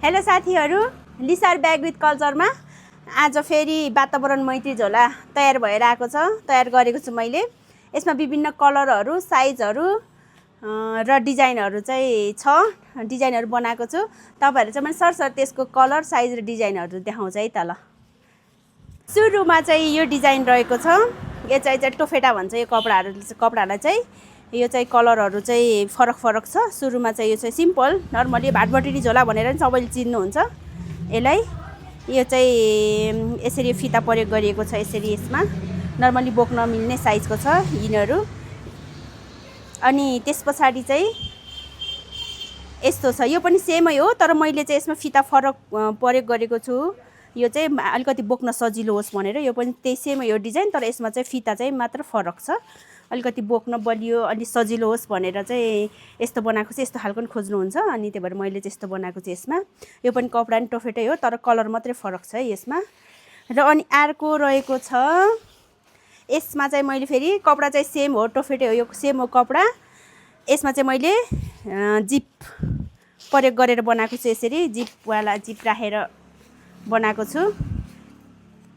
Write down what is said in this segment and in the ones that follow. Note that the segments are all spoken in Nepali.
हेलो साथीहरू, लिसार ब्याग विथ कल्चरमा आज फेरि वातावरण मैत्री झोला तयार भएर आएको छ। तयार गरेको छु मैले। यसमा विभिन्न कलरहरू, साइजहरू र डिजाइनहरू चाहिँ छ। डिजाइनहरू बनाएको छु। तपाईहरु चाहिँ मैले सरसर त्यसको कलर, साइज र डिजाइनहरू देखाउँछु है त ल। सुरुमा चाहिँ यो डिजाइन रहेको छ। यो चाहिँ टोफेटा भन्छ यो कपडालाई चाहिँ। यो चाहिँ कलरहरू चाहिँ फरक छ। सुरुमा चाहिँ यो चाहिँ सिम्पल नर्मली भाटबटेरी झोला भनेर पनि सबैले चिन्नुहुन्छ यसलाई। यो चाहिँ यसरी फिता प्रयोग गरिएको छ। यसरी यसमा नर्मली बोक्न मिल्ने साइजको छ यिनीहरू। अनि त्यस पछाडि चाहिँ यस्तो छ। यो पनि सेमै हो, तर मैले चाहिँ यसमा फिता फरक प्रयोग गरेको छु। यो चाहिँ अलिकति बोक्न सजिलो होस् भनेर। यो पनि त्यही सेमै हो डिजाइन, तर यसमा चाहिँ फिता चाहिँ मात्र फरक छ। अलिकति बोक्न बलियो, अलि सजिलो होस् भनेर चाहिँ यस्तो बनाएको चाहिँ। यस्तो खालको पनि खोज्नुहुन्छ, अनि त्यही भएर मैले चाहिँ यस्तो बनाएको छु यसमा। यो पनि कपडा नि टोफेटै हो, तर कलर मात्रै फरक छ है यसमा। र अनि अर्को रहेको छ। यसमा चाहिँ मैले फेरि कपडा चाहिँ सेम हो, टोफेटै हो, यो सेम हो कपडा। यसमा चाहिँ मैले जिप प्रयोग गरेर बनाएको छु। यसरी जिपवाला जिप राखेर बनाएको छु।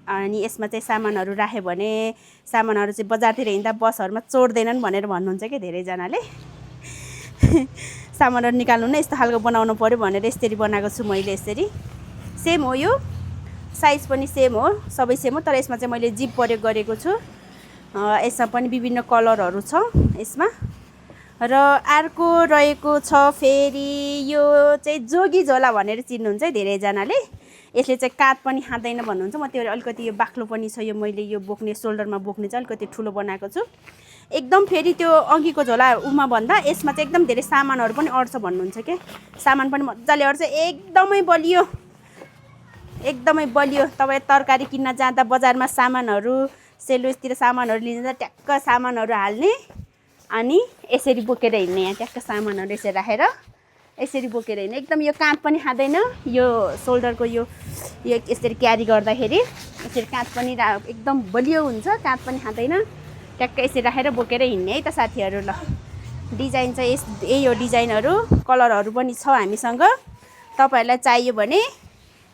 अनि यसमा चाहिँ सामानहरू राख्यो भने सामानहरू चाहिँ बजारतिर हिँड्दा बसहरूमा चोर्दैनन् भनेर भन्नुहुन्छ कि धेरैजनाले। सामानहरू निकाल्नु नै यस्तो खालको बनाउनु पर्यो भनेर यसरी बनाएको छु मैले। यसरी सेम हो, यो साइज पनि सेम हो, सबै सेम हो, तर यसमा चाहिँ मैले जिप प्रयोग गरेको छु। यसमा पनि विभिन्न कलरहरू छ यसमा। र अर्को रहेको छ फेरि यो चाहिँ जोगी झोला भनेर चिन्नुहुन्छ है धेरैजनाले। यसले चाहिँ काँध पनि खाँदैन भन्नुहुन्छ। म त्यो अलिकति यो बाक्लो पनि छ। यो मैले यो बोक्ने सोल्डरमा बोक्ने चाहिँ अलिकति ठुलो बनाएको छु। एकदम फेरि त्यो अघिको झोला उमा भन्दा यसमा चाहिँ एकदम धेरै सामानहरू पनि अट्छ भन्नुहुन्छ के। सामान पनि मजाले अट्छ, एकदमै बलियो, एकदमै बलियो। तपाईँ तरकारी किन्न जाँदा बजारमा सामानहरू, सेलरोसतिर सामानहरू लिन जाँदा ट्याक्क सामानहरू हाल्ने, अनि यसरी बोकेर हिँड्ने। यहाँ ट्याक्क सामानहरू यसरी राखेर यसरी बोकेर हिँड्ने। एकदम यो काँध पनि खाँदैन। यो सोल्डरको यो यसरी क्यारी गर्दाखेरि यसरी काँध पनि एकदम बलियो हुन्छ, काँध पनि खाँदैन। ट्याक्क यसरी राखेर बोकेर हिँड्ने है त साथीहरू। ल डिजाइन चाहिँ यही हो, डिजाइनहरू कलरहरू पनि छ हामीसँग। तपाईँहरूलाई चाहियो भने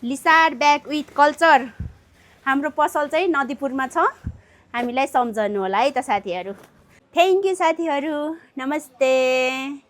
लिसार ब्याग विथ कल्चर हाम्रो पसल चाहिँ नदीपुरमा छ। हामीलाई सम्झनु होला है त साथीहरू। थ्याङ्क यू साथीहरू, नमस्ते।